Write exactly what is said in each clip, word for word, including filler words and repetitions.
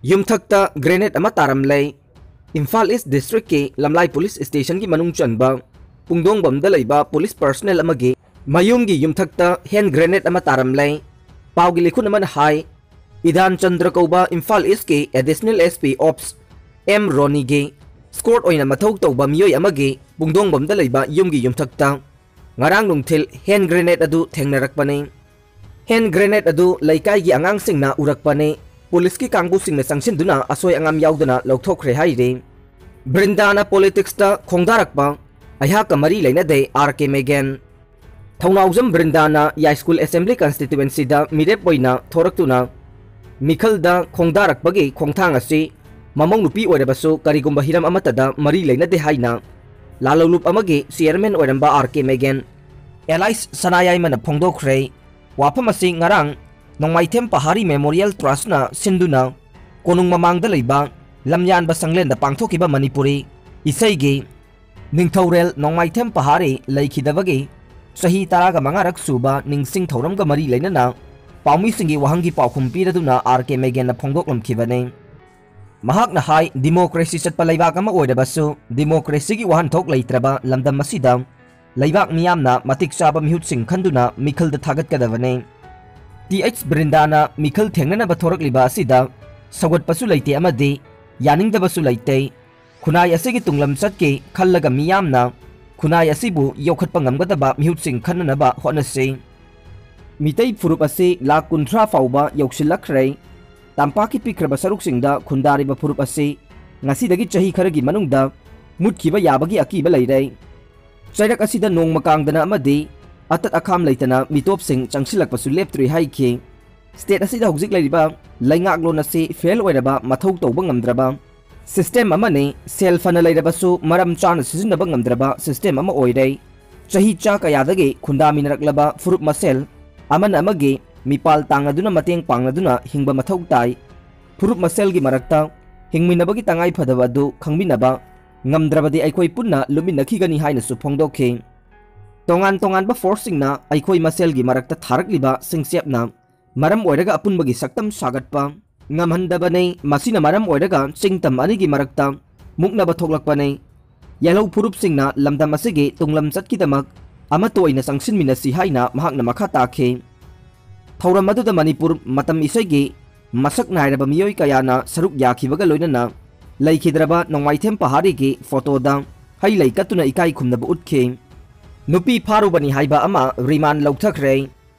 ꯌꯨꯝꯊꯛꯇ grenade ꯑꯃ ꯇꯥꯔꯝꯂꯦ꯫ ꯏꯝꯐꯥꯜ ꯏꯁ ꯗꯤꯁꯇ꯭ꯔꯤꯛꯀꯤ ꯂꯝꯂꯥꯏ police ꯁ꯭ꯇꯦꯁꯟꯒꯤ ꯃꯅꯨꯡ ꯆꯟꯕ ꯄꯨꯡꯗꯣꯡꯕꯝꯗ ꯂꯩꯕ ꯄꯨꯂꯤꯁ ꯄꯔꯁꯅꯦꯜ ꯑꯃꯒꯤ ꯃꯌꯨꯝꯒꯤ ꯌꯨꯝꯊꯛꯇ hand grenade ꯑꯃ ꯇꯥꯔꯝꯂꯦ꯫ ꯄꯥꯎꯒꯤ ꯂꯤꯈꯨꯟ ꯑꯃꯅ ꯍꯥꯏ, ꯏꯗꯥꯟ ꯆꯟꯗ꯭ꯔ ꯀꯧꯕ ꯏꯝꯐꯥꯜ ꯏꯁꯀꯤ ꯑꯦꯗꯤꯁꯅꯦꯜ ꯑꯦꯁ ꯄꯤ ꯑꯣꯞꯁ ꯑꯦꯝ ꯔꯣꯅꯤꯒꯤ ꯁ꯭ꯀꯣꯔꯠ ꯑꯣꯏꯅ ꯃꯊꯧ ꯇꯧꯕ ꯃꯤꯑꯣꯏ ꯑꯃꯒꯤ ꯄꯨꯡꯗꯣꯡꯕꯝꯗ ꯂꯩꯕ ꯌꯨꯝꯒꯤ ꯌꯨꯝꯊꯛꯇ ꯉꯔꯥꯡ ꯅꯨꯡꯊꯤꯜ hand grenade ꯑꯗꯨ ꯊꯦꯡꯅꯔꯛꯄꯅꯤ꯫ Hand grenade ꯑꯗꯨ ꯂꯩꯀꯥꯏꯒꯤ ꯑꯉꯥꯡꯁꯤꯡꯅ ꯎꯔꯛꯄꯅꯤ꯫ ꯄꯨꯂꯤꯁꯀꯤ ꯀꯥꯡꯕꯨꯁꯤꯡꯅ ꯆꯪꯁꯤꯟꯗꯨꯅ ꯑꯁꯣꯏ ꯑꯉꯥꯝ ꯌꯥꯎꯗꯅ ꯂꯧꯊꯣꯛꯈ꯭ꯔꯦ ꯍꯥꯏꯔꯤ꯫ ꯕ꯭ꯔꯤꯟꯗꯥꯅ ꯄꯣꯂꯤꯇꯤꯛꯁꯇ ꯈꯣꯡꯗꯥꯔꯛꯄ ꯑꯩꯍꯥꯛꯀ ꯃꯔꯤ ꯂꯩꯅꯗꯦ, ꯑꯥꯔ ꯀꯦ ꯃꯦꯒꯦꯟ꯫ ꯊꯧꯅꯥꯎꯖꯝ ꯕ꯭ꯔꯤꯟꯗꯥꯅ ꯌꯥꯏꯁ꯭ꯀꯨꯜ ꯑꯦꯁꯦꯝꯕ꯭ꯂꯤ ꯀꯟꯁꯇꯤꯇ꯭ꯋꯦꯟꯁꯤꯗ ꯃꯤꯔꯦꯞ ꯑꯣꯏꯅ ꯊꯣꯔꯛꯇꯨꯅ ꯃꯤꯈꯜꯗ ꯈꯣꯡꯗꯥꯔꯛꯄꯒꯤ ꯈꯣꯡꯊꯥꯡ ꯑꯁꯤ ꯃꯃꯧ ꯅꯨꯄꯤ ꯑꯣꯏꯔꯕꯁꯨ ꯀꯔꯤꯒꯨꯝꯕ ꯍꯤꯔꯝ ꯑꯃꯠꯇꯗ ꯃꯔꯤ ꯂꯩꯅꯗꯦ ꯍꯥꯏꯅ ꯂꯥꯂꯧꯂꯨꯞ ꯑꯃꯒꯤ ꯆꯤꯌꯔꯃꯦꯟ ꯑꯣꯏꯔꯝꯕ ꯑꯥꯔ ꯀꯦ ꯃꯦꯒꯦꯟ ꯑꯦꯂꯥꯏꯁ ꯁꯅꯥꯌꯥꯏꯃꯅ ꯐꯣꯡꯗꯣꯛꯈ꯭ꯔꯦ꯫ ꯋꯥꯐꯝ ꯑꯁꯤ ꯉꯔꯥꯡ ꯅꯣꯡꯃꯥꯏꯊꯦꯝ ꯄꯍꯥꯔꯤ ꯃꯦꯃꯣꯔꯤꯌꯦꯜ ꯇ꯭ꯔꯁꯅ ꯁꯤꯟꯗꯨꯅ ꯀꯣꯅꯨꯡ ꯃꯃꯥꯡꯗ ꯂꯩꯕ ꯂꯝꯌꯥꯟꯕ ꯁꯪꯂꯦꯟꯗ ꯄꯥꯡꯊꯣꯛꯈꯤꯕ ꯃꯅꯤꯄꯨꯔꯤ ꯏꯁꯩꯒꯤ ꯅꯤꯡꯊꯧꯔꯦꯜ ꯅꯣꯡꯃꯥꯏꯊꯦꯝ ꯄꯍꯥꯔꯤ ꯂꯩꯈꯤꯗꯕꯒꯤ ꯆꯍꯤ ꯇꯔꯥꯒ ꯃꯉꯥꯔꯛ ꯁꯨꯕ ꯅꯤꯡꯁꯤꯡ ꯊꯧꯔꯝꯒ ꯃꯔꯤ ꯂꯩꯅꯅ ꯄꯥꯎꯃꯤꯁꯤꯡꯒꯤ ꯋꯥꯍꯪꯒꯤ ꯄꯥꯎꯈꯨꯝ ꯄꯤꯔꯗꯨꯅ ꯑꯥꯔ ꯀꯦ ꯃꯦꯒꯦꯟꯅ ꯐꯣꯡꯗꯣꯛꯂꯝꯈꯤꯕꯅꯤ꯫ ꯃꯍꯥꯛꯅ ꯍꯥꯏ, ꯗꯤꯃꯣꯀ꯭ꯔꯦꯁꯤ ꯆꯠꯄ ꯂꯩꯕꯥꯛ ꯑꯃ ꯑꯣꯏꯔꯕꯁꯨ ꯗꯤꯃꯣꯀ꯭ꯔꯦꯁꯤꯒꯤ ꯋꯥꯍꯟꯊꯣꯛ ꯂꯩꯇ꯭ꯔꯕ ꯂꯝꯗꯝ ꯑꯁꯤꯗ ꯂꯩꯕꯥꯛ ꯃꯤꯌꯥꯝꯅ ꯃꯇꯤꯛ ꯆꯥꯕ ꯃꯤꯍꯨꯠꯁꯤꯡ ꯈꯟꯗꯨꯅ ꯃꯤꯈꯜꯗ ꯊꯥꯒꯠꯀꯗꯕꯅꯤ꯫ ꯇꯤ ꯑꯩꯆ ꯕ꯭ꯔꯤꯟꯗꯥꯅ ꯃꯤꯈꯜ ꯊꯦꯡꯅꯅꯕ ꯊꯣꯔꯛꯂꯤꯕ ꯑꯁꯤꯗ ꯁꯧꯒꯠꯄꯁꯨ ꯂꯩꯇꯦ ꯑꯃꯗꯤ ꯌꯥꯅꯤꯡꯗꯕꯁꯨ ꯂꯩꯇꯦ꯫ ꯈꯨꯟꯅꯥꯏ ꯑꯁꯤꯒꯤ ꯇꯨꯡꯂꯝꯆꯠꯀꯤ ꯈꯜꯂꯒ ꯃꯤꯌꯥꯝꯅ ꯈꯨꯟꯅꯥꯏ ꯑꯁꯤꯕꯨ ꯌꯣꯛꯈꯠꯄ ꯉꯝꯒꯗꯕ ꯃꯤꯍꯨꯠꯁꯤꯡ ꯈꯟꯅꯅꯕ ꯍꯣꯠꯅꯁꯤ꯫ ꯃꯤꯇꯩ ꯐꯨꯔꯨꯞ ꯑꯁꯤ ꯂꯥꯈ ꯀꯨꯟꯊ꯭ꯔꯥ ꯐꯥꯎꯕ ꯌꯧꯁꯤꯜꯂꯛꯈ꯭ꯔꯦ꯫ ꯇꯝꯄꯥꯛꯀꯤ ꯄꯤꯛꯈ꯭ꯔꯕ ꯁꯔꯨꯛꯁꯤꯡꯗ ꯈꯨꯟꯗꯥꯔꯤꯕ ꯐꯨꯔꯨꯞ ꯑꯁꯤ ꯉꯁꯤꯗꯒꯤ ꯆꯍꯤ ꯈꯔꯒꯤ ꯃꯅꯨꯡꯗ ꯃꯨꯠꯈꯤꯕ ꯌꯥꯕꯒꯤ ꯑꯀꯤꯕ ꯂꯩꯔꯦ꯫ ꯆꯩꯔꯛ ꯑꯁꯤꯗ ꯅꯣꯡꯃ ꯀꯥꯡꯗꯅ ꯑꯃꯗꯤ ꯑꯇꯠ ꯑꯈꯥꯝ ꯂꯩꯇꯅ ꯃꯤꯇꯣꯞꯁꯤꯡ ꯆꯪꯁꯤꯜꯂꯛꯄꯁꯨ ꯂꯦꯞꯇ꯭ꯔꯤ ꯍꯥꯏꯈꯤ꯫ ꯁ꯭ꯇꯦꯠ ꯑꯁꯤꯗ ꯍꯧꯖꯤꯛ ꯂꯩꯔꯤꯕ ꯂꯩꯉꯥꯛꯂꯣꯟ ꯑꯁꯤ ꯐꯦꯜ ꯑꯣꯏꯔꯕ, ꯃꯊꯧ ꯇꯧꯕ ꯉꯝꯗ꯭ꯔꯕ ꯁꯤꯁꯇꯦꯝ ꯑꯃꯅꯤ꯫ ꯁꯦꯜ ꯐꯅ ꯂꯩꯔꯕꯁꯨ ꯃꯔꯝ ꯆꯥꯅ ꯁꯤꯖꯤꯟꯅꯕ ꯉꯝꯗ꯭ꯔꯕ ꯁꯤꯁꯇꯦꯝ ꯑꯃ ꯑꯣꯏꯔꯦ꯫ ꯆꯍꯤ ꯆꯥ ꯀꯌꯥꯗꯒꯤ ꯈꯨꯟꯗꯥꯃꯤꯟꯅꯔꯛꯂꯕ ꯐꯨꯔꯨꯞ ꯃꯁꯦꯜ ꯑꯃꯅ ꯑꯃꯒꯤ ꯃꯤꯄꯥꯜ ꯇꯥꯡꯅꯗꯨꯅ ꯃꯇꯦꯡ ꯄꯥꯡꯅꯗꯨꯅ ꯍꯤꯡꯕ ꯃꯊꯧ ꯇꯥꯏ꯫ ꯐꯨꯔꯨꯞ ꯃꯁꯦꯜꯒꯤ ꯃꯔꯛꯇ ꯍꯤꯡꯃꯤꯟꯅꯕꯒꯤ ꯇꯉꯥꯏ ꯐꯗꯕ ꯑꯗꯨ ꯈꯪꯃꯤꯟꯅꯕ ꯉꯝꯗ꯭ꯔꯕꯗꯤ ꯑꯩꯈꯣꯏ ꯄꯨꯟꯅ ꯂꯨꯞꯃꯤꯟꯅꯈꯤꯒꯅꯤ ꯍꯥꯏꯅꯁꯨ ꯐꯣꯡꯗꯣꯛꯈꯤ꯫ ꯇꯣꯉꯥꯟ ꯇꯣꯉꯥꯟꯕ ꯐꯣꯔꯁꯁꯤꯡꯅ ꯑꯩꯈꯣꯏ ꯃꯁꯦꯜꯒꯤ ꯃꯔꯛꯇ ꯊꯥꯔꯛꯂꯤꯕ ꯁꯤꯡꯆꯦꯞꯅ ꯃꯔꯝ ꯑꯣꯏꯔꯒ ꯑꯄꯨꯟꯕꯒꯤ ꯁꯛꯇꯝ ꯁꯥꯒꯠꯄ, ꯉꯝꯍꯟꯗꯕꯅꯤ꯫ ꯃꯁꯤꯅ ꯃꯔꯝ ꯑꯣꯏꯔꯒ ꯆꯤꯡ ꯇꯝ ꯑꯅꯤꯒꯤ ꯃꯔꯛꯇ ꯃꯨꯛꯅꯕ ꯊꯣꯛꯂꯛꯄꯅꯤ꯫ ꯌꯦꯜꯍꯧ ꯐꯨꯔꯨꯞꯁꯤꯡꯅ ꯂꯝꯗꯝ ꯑꯁꯤꯒꯤ ꯇꯨꯡꯂꯝꯆꯠꯀꯤꯗꯃꯛ ꯑꯃꯠꯇ ꯑꯣꯏꯅ ꯆꯪꯁꯤꯟꯃꯤꯟꯅꯁꯤ ꯍꯥꯏꯅ ꯃꯍꯥꯛꯅ ꯃꯈꯥ ꯇꯥꯈꯤ꯫ ꯊꯧꯔꯝ ꯑꯗꯨꯗ ꯃꯅꯤꯄꯨꯔ ꯃꯇꯝ ꯏꯁꯩꯒꯤ ꯃꯁꯛ ꯅꯥꯏꯔꯕ ꯃꯤꯑꯣꯏ ꯀꯌꯥꯅ ꯁꯔꯨꯛ ꯌꯥꯈꯤꯕꯒ ꯂꯣꯏꯅꯅ ꯂꯩꯈꯤꯗ꯭ꯔꯕ ꯅꯣꯡꯃꯥꯏꯊꯦꯝ ꯄꯍꯥꯔꯤꯒꯤ ꯐꯣꯇꯣꯗ ꯍꯩ ꯂꯩ ꯀꯠꯇꯨꯅ ꯏꯀꯥꯏ ꯈꯨꯝꯅꯕ ꯎꯠꯈꯤ꯫ ꯅꯨꯄꯤ ꯐꯥꯔꯨꯕꯅꯤ ꯍꯥꯏꯕ ꯑꯃ ꯔꯤꯃꯥꯟ ꯂꯧꯊꯈ꯭ꯔꯦ꯫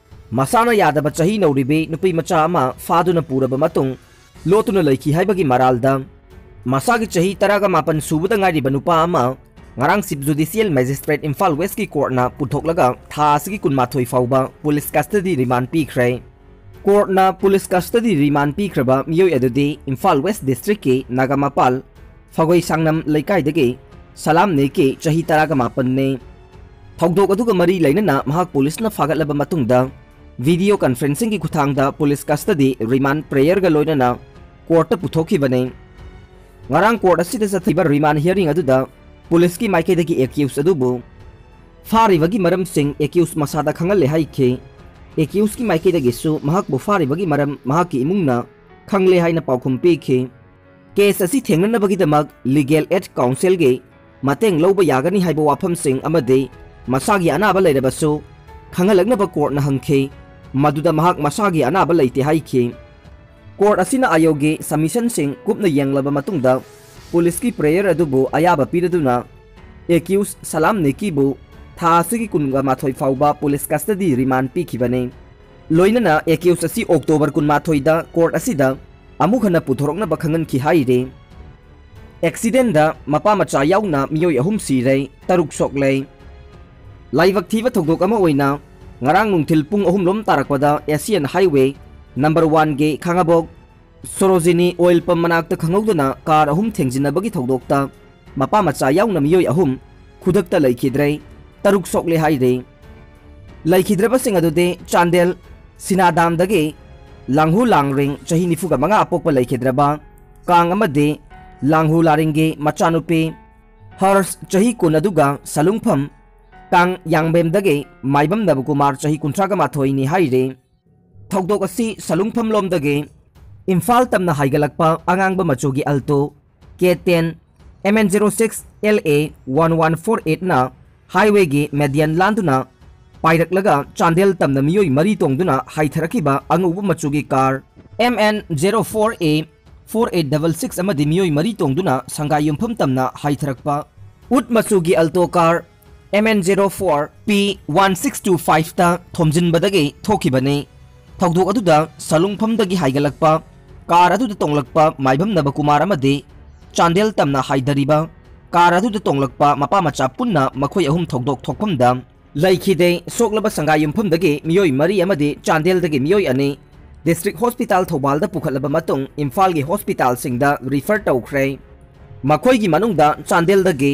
ꯃꯁꯥꯅ ꯌꯥꯗꯕ ꯆꯍꯤ ꯅꯧꯔꯤꯕꯤ ꯅꯨꯄꯤ ꯃꯆꯥ ꯑꯃ ꯐꯥꯗꯨꯅ ꯄꯨꯔꯕ ꯃꯇꯨꯡ ꯂꯣꯠꯇꯨꯅ ꯂꯩꯈꯤ ꯍꯥꯏꯕꯒꯤ ꯃꯔꯥꯜꯗ ꯃꯁꯥꯒꯤ ꯆꯍꯤ ꯇꯔꯥꯒ ꯃꯥꯄꯟ ꯁꯨꯕꯗ ꯉꯥꯏꯔꯤꯕ ꯅꯨꯄꯥ ꯑꯃ ꯉꯔꯥꯡ Chief Judicial Magistrate ꯏꯝꯐꯥꯜ ꯋꯦꯁꯀꯤ ꯀꯣꯔꯠꯅ ꯄꯨꯊꯣꯛꯂꯒ ꯊꯥ ꯑꯁꯤꯒꯤ ꯀꯨꯟꯃꯥꯊꯣꯏ ꯐꯥꯎꯕ ꯄꯨꯂꯤꯁ ꯀꯁꯇꯗꯤ ꯔꯤꯃꯥꯟ ꯄꯤꯈ꯭ꯔꯦ꯫ ꯀꯣꯔꯠꯅ ꯄꯨꯂꯤꯁ ꯀꯁꯇꯗꯤ ꯔꯤꯃꯥꯟ ꯄꯤꯈ꯭ꯔꯕ ꯃꯤꯑꯣꯏ ꯑꯗꯨꯗꯤ ꯏꯝꯐꯥꯜ ꯋꯦꯁ ꯗꯤꯁꯇ꯭ꯔꯤꯛꯀꯤ ꯅꯥꯒꯥꯃꯄꯥꯜ ꯐꯒꯣꯏ ꯁꯥꯡꯅꯝ ꯂꯩꯀꯥꯏꯗꯒꯤ ꯁꯂꯥꯝ ꯅꯦꯛꯀꯤ ꯆꯍꯤ ꯇꯔꯥꯒ ꯃꯥꯄꯟꯅꯤ꯫ ꯊꯧꯗꯣꯛ ꯑꯗꯨꯒ ꯃꯔꯤ ꯂꯩꯅꯅ ꯃꯍꯥꯛ ꯄꯨꯂꯤꯁꯅ ꯐꯥꯒꯠꯂꯕ ꯃꯇꯨꯡꯗ video conferencingꯒꯤ ꯈꯨꯠꯊꯥꯡꯗ ꯄꯨꯂꯤꯁ ꯀꯁꯇꯗꯤ ꯔꯤꯃꯥꯟ ꯄ꯭ꯔꯦꯌꯔꯒ ꯂꯣꯏꯅꯅ ꯀꯣꯔꯠꯇ ꯄꯨꯊꯣꯛꯈꯤꯕꯅꯤ꯫ ꯉꯔꯥꯡ ꯀꯣꯔꯠ ꯑꯁꯤꯗ ꯆꯠꯊꯈꯤꯕ ꯔꯤꯃꯥꯟ hearing ꯑꯗꯨꯗ ꯄꯨꯂꯤꯁꯀꯤ ꯃꯥꯏꯀꯩꯗꯒꯤ accused ꯑꯗꯨꯕꯨ ꯐꯥꯔꯤꯕꯒꯤ ꯃꯔꯝꯁꯤꯡ accused ꯃꯁꯥꯗ ꯈꯪꯍꯜꯂꯦ ꯍꯥꯏꯈꯤ꯫ Accusedꯀꯤ ꯃꯥꯏꯀꯩꯗꯒꯤꯁꯨ ꯃꯍꯥꯛꯄꯨ ꯐꯥꯔꯤꯕꯒꯤ ꯃꯔꯝ ꯃꯍꯥꯛꯀꯤ ꯏꯃꯨꯡꯅ ꯈꯪꯂꯦ ꯍꯥꯏꯅ ꯄꯥꯎꯈꯨꯝ ꯄꯤꯈꯤ꯫ Case ꯑꯁꯤ ꯊꯦꯡꯅꯅꯕꯒꯤꯗꯃꯛ Legal Aid Councilꯒꯤ ꯃꯇꯦꯡ ꯂꯧꯕ ꯌꯥꯒꯅꯤ ꯍꯥꯏꯕ ꯋꯥꯐꯝꯁꯤꯡ ꯑꯃꯗꯤ ꯃꯁꯥꯒꯤ ꯑꯅꯥꯕ ꯂꯩꯔꯕꯁꯨ ꯈꯪꯍꯜꯂꯛꯅꯕ ꯀꯣꯔꯠꯅ ꯍꯪꯈꯤ꯫ ꯃꯗꯨꯗ ꯃꯍꯥꯛ ꯃꯁꯥꯒꯤ ꯑꯅꯥꯕ ꯂꯩꯇꯦ ꯍꯥꯏꯈꯤ꯫ ꯀꯣꯔꯠ ꯑꯁꯤꯅ ꯑꯥꯌꯣꯒꯤ submissionꯁꯤꯡ ꯀꯨꯞꯅ ꯌꯦꯡꯂꯕ ꯃꯇꯨꯡꯗ ꯄꯨꯂꯤꯁꯀꯤ prayer ꯑꯗꯨꯕꯨ ꯑꯌꯥꯕ ꯄꯤꯔꯗꯨꯅ accused ꯁꯂꯥꯝ ꯅꯦꯀꯤꯕꯨ ꯊꯥ ꯑꯁꯤꯒꯤ ꯀꯨꯟꯃꯥꯊꯣꯏ ꯐꯥꯎꯕ ꯄꯨꯂꯤꯁ custody remand ꯄꯤꯈꯤꯕꯅꯤ꯫ ꯂꯣꯏꯅꯅ accused ꯑꯁꯤ October ꯀꯨꯟꯃꯥꯊꯣꯏꯗ ꯀꯣꯔꯠ ꯑꯁꯤꯗ ꯑꯃꯨꯛ ꯍꯟꯅ ꯄꯨꯊꯣꯔꯛꯅꯕ ꯈꯪꯍꯟꯈꯤ ꯍꯥꯏꯔꯤ꯫ Accidentꯗ ꯃꯄꯥ ꯃꯆꯥ ꯌꯥꯎꯅ ꯃꯤꯑꯣꯏ ꯑꯍꯨꯝ ꯁꯤꯔꯦ, ꯇꯔꯨꯛ ꯁꯣꯛꯂꯦ꯫ ꯂꯥꯏꯕꯛ ꯊꯤꯕ ꯊꯧꯗꯣꯛ ꯑꯃ ꯑꯣꯏꯅ ꯉꯔꯥꯡ ꯅꯨꯡꯊꯤꯜ ꯄꯨꯡ ꯑꯍꯨꯝ ꯂꯣꯝ ꯇꯥꯔꯛꯄꯗ Asian Highway number oneꯒꯤ ꯈꯥꯉꯕꯣꯛ ꯁꯣꯔꯣꯖꯤꯅꯤ oil pump ꯃꯅꯥꯛꯇ ꯈꯪꯍꯧꯗꯅ car ꯑꯍꯨꯝ ꯊꯦꯡꯖꯤꯟꯅꯕꯒꯤ ꯊꯧꯗꯣꯛꯇ ꯃꯄꯥ ꯃꯆꯥ ꯌꯥꯎꯅ ꯃꯤꯑꯣꯏ ꯑꯍꯨꯝ ꯈꯨꯗꯛꯇ ꯂꯩꯈꯤꯗ꯭ꯔꯦ, ꯇꯔꯨꯛ ꯁꯣꯛꯂꯦ ꯍꯥꯏꯔꯤ꯫ ꯂꯩꯈꯤꯗ꯭ꯔꯕꯁꯤꯡ ꯑꯗꯨꯗꯤ ꯆꯥꯟꯗꯦꯜ ꯁꯤꯅꯥꯗꯥꯝꯗꯒꯤ ꯂꯥꯡꯍꯨ ꯂꯥꯡꯔꯤꯡ ꯆꯍꯤ ꯅꯤꯐꯨꯒ ꯃꯉꯥ ꯑꯄꯣꯛꯄ ꯂꯩꯈꯤꯗ꯭ꯔꯕ ꯀꯥꯡ ꯑꯃꯗꯤ ꯂꯥꯡꯍꯨ ꯂꯥꯔꯤꯡꯒꯤ ꯃꯆꯥꯅꯨꯄꯤ ꯍꯔꯁ ꯆꯍꯤ ꯀꯨꯟ ꯑꯗꯨꯒ ꯁꯂꯨꯡꯐꯝ ꯀꯥꯡ ꯌꯥꯡꯕꯦꯝꯗꯒꯤ ꯃꯥꯏꯕꯝ ꯅꯕꯀꯨꯃꯥꯔ ꯆꯍꯤ ꯀꯨꯟꯊ꯭ꯔꯥꯒ ꯃꯥꯊꯣꯏꯅꯤ ꯍꯥꯏꯔꯤ꯫ ꯊꯧꯗꯣꯛ ꯑꯁꯤ ꯁꯂꯨꯡꯐꯝ ꯂꯣꯝꯗꯒꯤ ꯏꯝꯐꯥꯜ ꯇꯝꯅ ꯍꯥꯏꯒꯠꯂꯛꯄ ꯑꯉꯥꯡꯕ ꯃꯆꯨꯒꯤ Alto K ten M N zero six L A one one four eight ꯅ highway ꯒꯤ median ꯂꯥꯟꯗꯨꯅ ꯄꯥꯏꯔꯛꯂꯒ ꯆꯥꯟꯗꯦꯜ ꯇꯝꯅ ꯃꯤꯑꯣꯏ ꯃꯔꯤ ꯇꯣꯡꯗꯨꯅ ꯍꯥꯏꯊꯔꯛꯈꯤꯕ ꯑꯉꯧꯕ ꯃꯆꯨꯒꯤ car M N zero four A four eight double six ꯑꯃꯗꯤ ꯃꯤꯑꯣꯏ ꯃꯔꯤ ꯇꯣꯡꯗꯨꯅ ꯁꯪꯒꯥꯏ ꯌꯨꯝꯐꯝ ꯇꯝꯅ ꯍꯥꯏꯊꯔꯛꯄ ꯎꯠ ꯃꯆꯨꯒꯤ Alto car M N zero four P one six two five ꯇ ꯊꯣꯝꯖꯤꯟꯕꯗꯒꯤ ꯊꯣꯛꯈꯤꯕꯅꯤ꯫ ꯊꯧꯗꯣꯛ ꯑꯗꯨꯗ ꯁꯂꯨꯡꯐꯝꯗꯒꯤ ꯍꯥꯏꯒꯠꯂꯛꯄ car ꯑꯗꯨꯗ ꯇꯣꯡꯂꯛꯄ ꯃꯥꯏꯕꯝ ꯅꯕꯀꯨꯃꯥꯔ ꯑꯃꯗꯤ ꯆꯥꯟꯗꯦꯜ ꯇꯝꯅ ꯍꯥꯏꯊꯔꯤꯕ car ꯑꯗꯨꯗ ꯇꯣꯡꯂꯛꯄ ꯃꯄꯥ ꯃꯆꯥ ꯄꯨꯟꯅ ꯃꯈꯣꯏ ꯑꯍꯨꯝ ꯊꯧꯗꯣꯛ ꯊꯣꯛꯐꯝꯗ ꯂꯩꯈꯤꯗꯦ꯫ ꯁꯣꯛꯂꯕ ꯁꯪꯒꯥꯏ ꯌꯨꯝꯐꯝꯗꯒꯤ ꯃꯤꯑꯣꯏ ꯃꯔꯤ ꯑꯃꯗꯤ ꯆꯥꯟꯗꯦꯜꯗꯒꯤ ꯃꯤꯑꯣꯏ ꯑꯅꯤ district hospital ꯊꯧꯕꯥꯜꯗ ꯄꯨꯈꯠꯂꯕ ꯃꯇꯨꯡ ꯏꯝꯐꯥꯜꯒꯤ hospitalꯁꯤꯡꯗ refer ꯇꯧꯈ꯭ꯔꯦ꯫ ꯃꯈꯣꯏꯒꯤ ꯃꯅꯨꯡꯗ ꯆꯥꯟꯗꯦꯜꯗꯒꯤ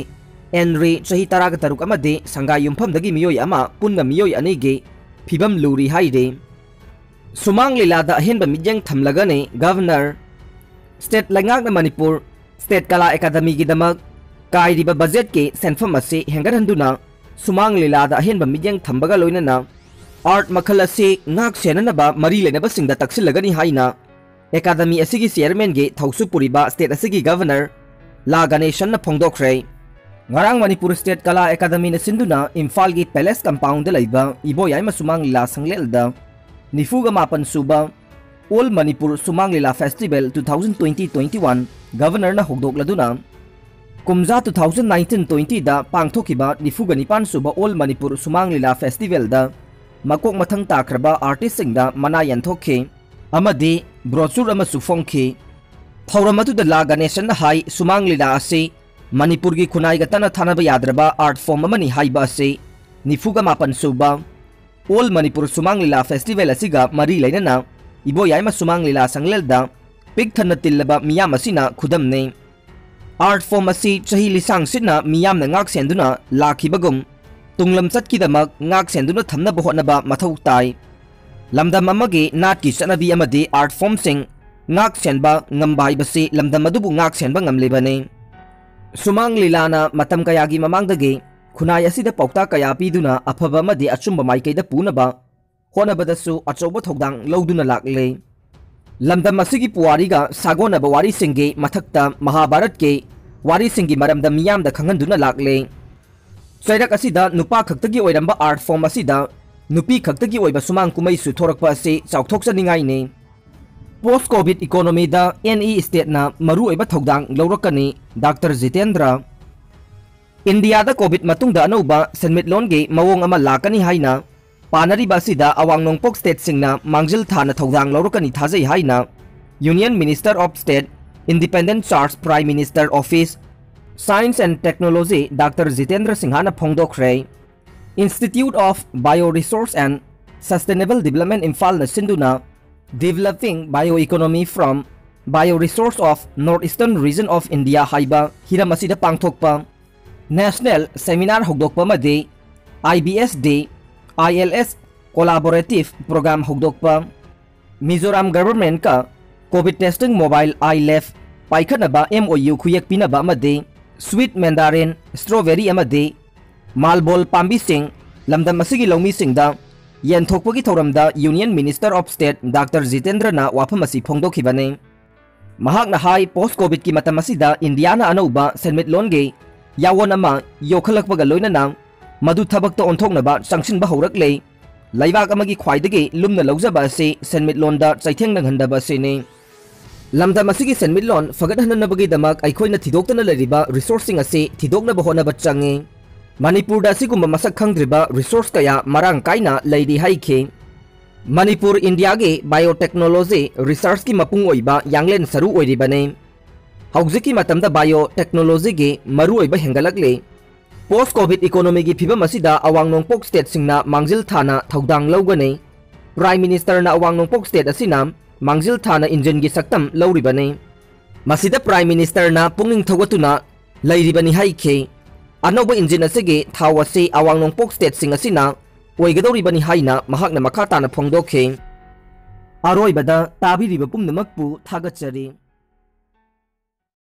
ꯑꯦꯟꯔꯤ ꯆꯍꯤ ꯇꯔꯥꯒ ꯇꯔꯨꯛ ꯑꯃꯗꯤ ꯁꯪꯒꯥꯏ ꯌꯨꯝꯐꯝꯗꯒꯤ ꯃꯤꯑꯣꯏ ꯑꯃ ꯄꯨꯟꯅ ꯃꯤꯑꯣꯏ ꯑꯅꯤꯒꯤ ꯐꯤꯕꯝ ꯂꯨꯔꯤ ꯍꯥꯏꯔꯤ꯫ ꯁꯨꯃꯥꯡ ꯂꯤꯂꯥꯗ ꯑꯍꯦꯟꯕ ꯃꯤꯠꯌꯦꯡ ꯊꯝꯂꯒꯅꯤ Governor꯫ State ꯂꯩꯉꯥꯛꯅ ꯃꯅꯤꯄꯨꯔ State ꯀꯂꯥ ꯑꯦꯀꯥꯗꯃꯤꯒꯤꯗꯃꯛ ꯀꯥꯏꯔꯤꯕ budgetꯀꯤ ꯁꯦꯟꯐꯝ ꯑꯁꯤ ꯍꯦꯟꯒꯠꯍꯟꯗꯨꯅ ꯁꯨꯃꯥꯡ ꯂꯤꯂꯥꯗ ꯑꯍꯦꯟꯕ ꯃꯤꯠꯌꯦꯡ ꯊꯝꯕꯒ ꯂꯣꯏꯅꯅ art ꯃꯈꯜ ꯑꯁꯤ ꯉꯥꯛ ꯁꯦꯟꯅꯅꯕ ꯃꯔꯤ ꯂꯩꯅꯕꯁꯤꯡꯗ ꯇꯛꯁꯤꯜꯂꯒꯅꯤ ꯍꯥꯏꯅ ꯑꯦꯀꯥꯗꯃꯤ ꯑꯁꯤꯒꯤ chairmanꯒꯤ ꯊꯧꯁꯨ ꯄꯨꯔꯤꯕ state ꯑꯁꯤꯒꯤ Governor ꯂꯥ ꯒꯅꯦꯁꯟꯅ ꯐꯣꯡꯗꯣꯛꯈ꯭ꯔꯦ꯫ ꯉꯔꯥꯡ ꯃꯅꯤꯄꯨꯔ State ꯀꯂꯥ ꯑꯦꯀꯥꯗꯃꯤꯅ ꯁꯤꯟꯗꯨꯅ ꯏꯝꯐꯥꯜꯒꯤ Palace compoundꯗ ꯂꯩꯕ ꯏꯕꯣꯌꯥꯏꯃ ꯁꯨꯃꯥꯡ ꯂꯤꯂꯥ ꯁꯪꯂꯦꯜꯗ ꯅꯤꯐꯨꯒ ꯃꯥꯄꯟ ꯁꯨꯕ All ꯃꯅꯤꯄꯨꯔ ꯁꯨꯃꯥꯡ ꯂꯤꯂꯥ festival two thousand twenty twenty one Governorꯅ ꯍꯧꯗꯣꯛꯂꯗꯨꯅ ꯀꯨꯝꯖꯥ two thousand nineteen twentyꯗ ꯄꯥꯡꯊꯣꯛꯈꯤꯕ ꯅꯤꯐꯨꯒ ꯅꯤꯄꯥꯟ ꯁꯨꯕ All ꯃꯅꯤꯄꯨꯔ ꯁꯨꯃꯥꯡ ꯂꯤꯂꯥ festivalꯗ ꯃꯀꯣꯛ ꯃꯊꯪ ꯇꯥꯈ꯭ꯔꯕ artistꯁꯤꯡꯗ ꯃꯅꯥ ꯌꯦꯟꯊꯣꯛꯈꯤ ꯑꯃꯗꯤ brochure ꯑꯃꯁꯨ ꯐꯣꯡꯈꯤ꯫ ꯊꯧꯔꯝ ꯑꯗꯨꯗ ꯂꯥ ꯒꯅꯦꯁꯟꯅ ꯍꯥꯏ, ꯁꯨꯃꯥꯡ ꯂꯤꯂꯥ ꯑꯁꯤ ꯃꯅꯤꯄꯨꯔꯒꯤ ꯈꯨꯟꯅꯥꯏꯒ ꯇꯠꯅ ꯊꯥꯅꯕ ꯌꯥꯗ꯭ꯔꯕ art form ꯑꯃꯅꯤ ꯍꯥꯏꯕ ꯑꯁꯤ ꯅꯤꯐꯨꯒ ꯃꯥꯄꯟ ꯁꯨꯕ All ꯃꯅꯤꯄꯨꯔ ꯁꯨꯃꯥꯡ ꯂꯤꯂꯥ festival ꯑꯁꯤꯒ ꯃꯔꯤ ꯂꯩꯅꯅ ꯏꯕꯣꯌꯥꯏꯃ ꯁꯨꯃꯥꯡ ꯂꯤꯂꯥ ꯁꯪꯂꯦꯜꯗ ꯄꯤꯛ ꯊꯟꯅ ꯇꯤꯜꯂꯕ ꯃꯤꯌꯥꯝ ꯑꯁꯤꯅ ꯈꯨꯗꯝꯅꯤ꯫ Art form ꯑꯁꯤ ꯆꯍꯤ ꯂꯤꯁꯥꯡ ꯁꯤꯠꯅ ꯃꯤꯌꯥꯝꯅ ꯉꯥꯛ ꯁꯦꯟꯗꯨꯅ ꯂꯥꯛꯈꯤꯕꯒꯨꯝ, ꯇꯨꯡꯂꯝꯆꯠꯀꯤꯗꯃꯛ ꯉꯥꯛ ꯁꯦꯟꯗꯨꯅ ꯊꯝꯅꯕ ꯍꯣꯠꯅꯕ ꯃꯊꯧ ꯇꯥꯏ꯫ ꯂꯝꯗꯝ ꯑꯃꯒꯤ ꯅꯥꯠꯀꯤ ꯆꯠꯅꯕꯤ ꯑꯃꯗꯤ art formꯁꯤꯡ ꯉꯥꯛ ꯁꯦꯟꯕ ꯉꯝꯕ ꯍꯥꯏꯕꯁꯤ ꯂꯝꯗꯝ ꯑꯗꯨꯕꯨ ꯉꯥꯛ ꯁꯦꯟꯕ ꯉꯝꯂꯤꯕꯅꯤ꯫ ꯁꯨꯃꯥꯡ ꯂꯤꯂꯥꯅ ꯃꯇꯝ ꯀꯌꯥꯒꯤ ꯃꯃꯥꯡꯗꯒꯤ ꯈꯨꯟꯅꯥꯏ ꯑꯁꯤꯗ ꯄꯥꯎꯇꯥꯛ ꯀꯌꯥ ꯄꯤꯗꯨꯅ ꯑꯐꯕ ꯑꯃꯗꯤ ꯑꯆꯨꯝꯕ ꯃꯥꯏꯀꯩꯗ ꯄꯨꯅꯕ ꯍꯣꯠꯅꯕꯗꯁꯨ ꯑꯆꯧꯕ ꯊꯧꯗꯥꯡ ꯂꯧꯗꯨꯅ ꯂꯥꯛꯂꯤ꯫ ꯂꯝꯗꯝ ꯑꯁꯤꯒꯤ ꯄꯨꯋꯥꯔꯤꯒ ꯁꯥꯒꯣꯟꯅꯕ ꯋꯥꯔꯤꯁꯤꯡꯒꯤ ꯃꯊꯛꯇ ꯃꯍꯥꯚꯥꯔꯠꯀꯤ ꯋꯥꯔꯤꯁꯤꯡꯒꯤ ꯃꯔꯝꯗ ꯃꯤꯌꯥꯝꯗ ꯈꯪꯍꯟꯗꯨꯅ ꯂꯥꯛꯂꯤ꯫ ꯆꯩꯔꯛ ꯑꯁꯤꯗ ꯅꯨꯄꯥ ꯈꯛꯇꯒꯤ ꯑꯣꯏꯔꯝꯕ art form ꯑꯁꯤꯗ ꯅꯨꯄꯤ ꯈꯛꯇꯒꯤ ꯑꯣꯏꯕ ꯁꯨꯃꯥꯡ ꯀꯨꯝꯍꯩꯁꯨ ꯊꯣꯔꯛꯄ ꯑꯁꯤ ꯆꯥꯎꯊꯣꯛꯆꯅꯤꯡꯉꯥꯏꯅꯤ꯫ Post Covid economyꯗ any stateꯅ ꯃꯔꯨꯑꯣꯏꯕ ꯊꯧꯗꯥꯡ ꯂꯧꯔꯛꯀꯅꯤ, ꯗꯥꯛꯇꯔ ꯖꯤꯇꯦꯟꯗ꯭ꯔ꯫ ꯏꯟꯗꯤꯌꯥꯗ Covid ꯃꯇꯨꯡꯗ ꯑꯅꯧꯕ ꯁꯦꯟꯃꯤꯠꯂꯣꯟꯒꯤ ꯃꯑꯣꯡ ꯑꯃ ꯂꯥꯛꯀꯅꯤ ꯍꯥꯏꯅ ꯄꯥꯅꯔꯤꯕ ꯑꯁꯤꯗ ꯑꯋꯥꯡ ꯅꯣꯡꯄꯣꯛ stateꯁꯤꯡꯅ ꯃꯥꯡꯖꯤꯜ ꯊꯥꯅ ꯊꯧꯗꯥꯡ ꯂꯧꯔꯛꯀꯅꯤ ꯊꯥꯖꯩ ꯍꯥꯏꯅ Union Minister of State, Independent Charge, Prime Minister Office, Science and Technology doctor Jitendra ꯁꯤꯡꯍꯅ ꯐꯣꯡꯗꯣꯛꯈ꯭ꯔꯦ꯫ Institute of Bioresource and Sustainable Development ꯏꯝꯐꯥꯜꯅ ꯁꯤꯟꯗꯨꯅ Developing Bioeconomy from Bioresource of North Eastern Region of India ꯍꯥꯏꯕ ꯍꯤꯔꯝ ꯑꯁꯤꯗ ꯄꯥꯡꯊꯣꯛꯄ National Seminar ꯍꯧꯗꯣꯛꯄ ꯑꯃꯗꯤ I B S D I L S Collaborative Program ꯍꯧꯗꯣꯛꯄ, Mizoram Governmentꯀ Covid testing mobile I lab ꯄꯥꯏꯈꯠꯅꯕ M O U ꯈꯨꯌꯦꯛ ꯄꯤꯅꯕ ꯑꯃꯗꯤ sweet mandarin, strawberry ꯑꯃꯗꯤ ꯃꯥꯜꯕꯣꯜ ꯄꯥꯝꯕꯤꯁꯤꯡ ꯂꯝꯗꯝ ꯑꯁꯤꯒꯤ ꯂꯧꯃꯤꯁꯤꯡꯗ ꯌꯦꯟꯊꯣꯛꯄꯒꯤ ꯊꯧꯔꯝꯗ Union Minister of State doctor ꯖꯤꯇꯦꯟꯗ꯭ꯔꯅ ꯋꯥꯐꯝ ꯑꯁꯤ ꯐꯣꯡꯗꯣꯛꯈꯤꯕꯅꯤ꯫ ꯃꯍꯥꯛꯅ ꯍꯥꯏ, Post Covidꯀꯤ ꯃꯇꯝ ꯑꯁꯤꯗ ꯏꯟꯗꯤꯌꯥꯅ ꯑꯅꯧꯕ ꯁꯦꯟꯃꯤꯠꯂꯣꯟꯒꯤ ꯌꯥꯋꯣꯟ ꯑꯃ ꯌꯣꯛꯈꯠꯂꯛꯄꯒ ꯂꯣꯏꯅꯅ ꯃꯗꯨ ꯊꯕꯛꯇ ꯑꯣꯟꯊꯣꯛꯅꯕ ꯆꯪꯁꯤꯟꯕ ꯍꯧꯔꯛꯂꯦ꯫ ꯂꯩꯕꯥꯛ ꯑꯃꯒꯤ ꯈ꯭ꯋꯥꯏꯗꯒꯤ ꯂꯨꯝꯅ ꯂꯧꯖꯕ ꯑꯁꯤ ꯁꯦꯟꯃꯤꯠꯂꯣꯟꯗ ꯆꯩꯊꯦꯡ ꯅꯪꯍꯟꯗꯕ ꯑꯁꯤꯅꯤ꯫ ꯂꯝꯗꯝ ꯑꯁꯤꯒꯤ ꯁꯦꯟꯃꯤꯠꯂꯣꯟ ꯐꯒꯠꯍꯟꯅꯕꯒꯤꯗꯃꯛ ꯑꯩꯈꯣꯏꯅ ꯊꯤꯗꯣꯛꯇꯅ ꯂꯩꯔꯤꯕ resourceꯁꯤꯡ ꯑꯁꯤ ꯊꯤꯗꯣꯛꯅꯕ ꯍꯣꯠꯅꯕ ꯆꯪꯏ꯫ ꯃꯅꯤꯄꯨꯔꯗ ꯑꯁꯤꯒꯨꯝꯕ ꯃꯁꯛ ꯈꯪꯗ꯭ꯔꯤꯕ resource ꯀꯌꯥ ꯃꯔꯥꯡ ꯀꯥꯏꯅ ꯂꯩꯔꯤ ꯍꯥꯏꯈꯤ꯫ ꯃꯅꯤꯄꯨꯔ ꯏꯟꯗꯤꯌꯥꯒꯤ biotechnology researchꯀꯤ ꯃꯄꯨꯡ ꯑꯣꯏꯕ ꯌꯥꯡꯂꯦꯟ ꯁꯔꯨ ꯑꯣꯏꯔꯤꯕꯅꯤ꯫ ꯍꯧꯖꯤꯛꯀꯤ ꯃꯇꯝꯗ biotechnologyꯒꯤ ꯃꯔꯨꯑꯣꯏꯕ ꯍꯦꯟꯒꯠꯂꯛꯂꯤ꯫ Post Covid economyꯒꯤ ꯐꯤꯕꯝ ꯑꯁꯤꯗ ꯑꯋꯥꯡ ꯅꯣꯡꯄꯣꯛ stateꯁꯤꯡꯅ ꯃꯥꯡꯖꯤꯜ ꯊꯥꯅ ꯊꯧꯗꯥꯡ ꯂꯧꯒꯅꯤ꯫ Prime Ministerꯅ ꯑꯋꯥꯡ ꯅꯣꯡꯄꯣꯛ state ꯑꯁꯤꯅ ꯃꯥꯡꯖꯤꯜ ꯊꯥꯅ ꯏꯟꯖꯤꯟꯒꯤ ꯁꯛꯇꯝ ꯂꯧꯔꯤꯕꯅꯤ꯫ ꯃꯁꯤꯗ Prime Ministerꯅ ꯄꯨꯛꯅꯤꯡ ꯊꯧꯒꯠꯇꯨꯅ ꯂꯩꯔꯤꯕꯅꯤ ꯍꯥꯏꯈꯤ꯫ ꯑꯅꯧꯕ ꯏꯟꯖꯤꯟ ꯑꯁꯤꯒꯤ ꯊꯥꯎ ꯑꯁꯤ ꯑꯋꯥꯡ ꯅꯣꯡꯄꯣꯛ stateꯁꯤꯡ ꯑꯁꯤꯅ ꯑꯣꯏꯒꯗꯧꯔꯤꯕꯅꯤ ꯍꯥꯏꯅ ꯃꯍꯥꯛꯅ ꯃꯈꯥ ꯇꯥꯅ ꯐꯣꯡꯗꯣꯛꯈꯤ꯫ ꯑꯔꯣꯏꯕꯗ ꯇꯥꯕꯤꯔꯤꯕ ꯄꯨꯝꯅꯃꯛꯄꯨ ꯊꯥꯒꯠꯆꯔꯤ꯫